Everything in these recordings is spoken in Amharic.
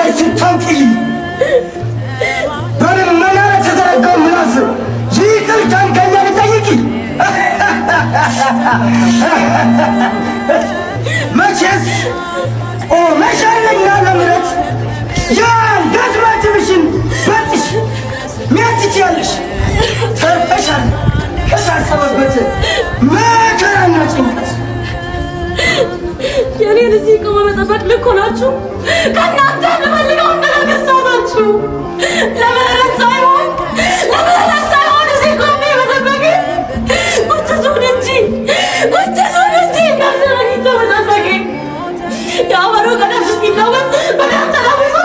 ላይ ስታውቂ በልመና ለተዘረጋው ምላስ ይቅርታን ከኛ ልጠይቂ። መቼስ ቆመሻልና ለምሕረት የአንገት ማዕተብሽን በጥሽ መሄድ ትችያለሽ። ተርፈሻል ከታሰበበት መከራና ጭንቀት። የኔን እዚህ ቆሞ መጠበቅ ልክ ሆናችሁ ከእናንተ የምፈልገውን ነገር ገዛታችሁ። ለምህረት ሳይሆን ለምህረት ሳይሆን እዚህ ቆሜ መጠበቅ ቁጭቱን እንጂ ቁጭቱን እንጂ እናንተ አግኝቶ መጠበቄ የአበሮ ቀለም እስኪለወጥ በደም ተለውሶ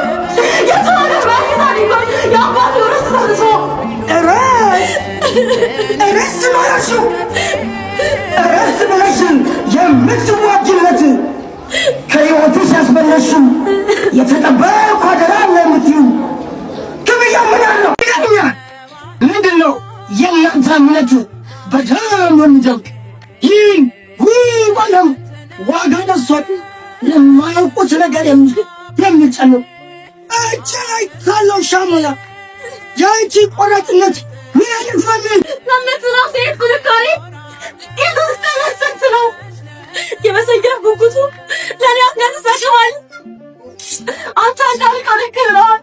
የተዋለ ባኪታን እንኳን የአባቱ ርስት ተንሶ እረስ እረስ ማለሽው እረስ ብለሽ የምትዋጊለት ከሕይወትሽ ያስመለስሽው የተጠበቅኩ አደራ አለ የምትይው ክፍያ ምን አለው? ይገኛ ምንድን ነው የእናንተ እምነት በደም የሚደልቅ ይህን ውብ ዓለም ዋጋ ደርሷል ለማያውቁት ነገር የሚጨንቅ እጅ ላይ ካለው ሻሞላ የአንቺ ቆራጥነት ምን አይነት ነው? ለእምነት ራሴ ጥንካሬ ጌታ ስተመሰት ነው። የመሰየፍ ጉጉቱ ለእኔ አንገት ሰቅሏል። አንተ እንዳልከው ልክ ብለዋል።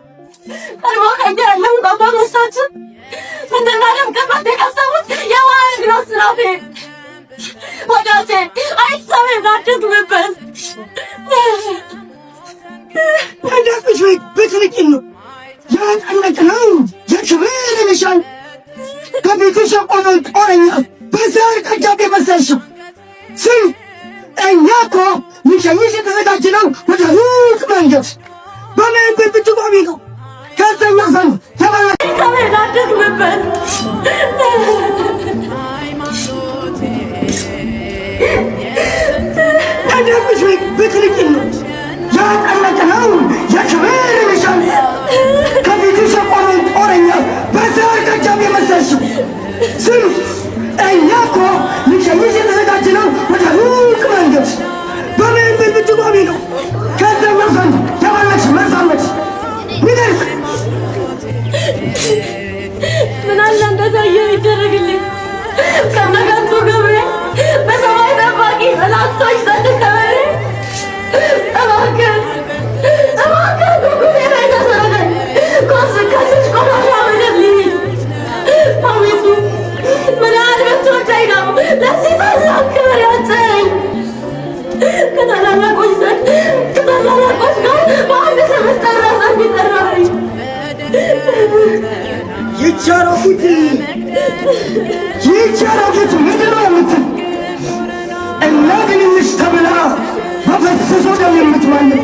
ቀድሞ ከኛ ያለፉት አባቶቻችን እንድናደምቅበት የቀሰሙት የማዕረግ ነው ስራፌ። ወዳጄ አይሰሜን አትድክምበት። እንዳፍሽ ወይ ብትርቂን ነው ያጠለቅነው የክብር ኒሻን ከፊትሽ የቆመውን ጦረኛ በዘር ቀጃፍ የመሰልሽው ስም እኛ እኮ ልንሸኝሽ የተዘጋጀነው ወደ ሩቅ መንገድ በምን ቤት ብትቆሚ ነው ከዘኛ ዘንድ የበለ አይሰሜን አትድክምበት። እንዳፍሽ ወይ ብትርቂን ነው ያጠለቅነው የክብር ኒሻን ከፊትሽ የቆመውን ጦረኛ በዘር ቀጃፍ የመሰልሽው ስም እኛ እኮ ልንሸኝሽ የተዘጋጀነው ወደ ሩቅ መንገድ በምን ቤት ብትቆሚ ነው ከዘኛ ዘንድ የበለሽ መዛመድ ንገሪኝ። ምን አለ እንደታየ ይደረግልኝ። ከነከንቱ ግብሬ በሰማይ ጠባቂ መላእክቶች ዘንድ ከበሬ እባክህ እባክህ ጉጉቴ ላይ ተሰረገኝ። ከዚች ቆሻሻ ምድር ልሂድ። አቤቱ ምን ያህል ብትወደኝ ነው ለዚህ ታላቅ ክብር ያጨኸኝ? ከታላላቆች ዘንድ ከታላላቆች ጋር በአንድ ስም እጠራ ዘንድ የጠራኸኝ። ይህች አሮጊት ይህች አሮጊት ምንድን ነው የምትል እናድንልሽ ተብላ በፈሰሰው ደም የምትማልል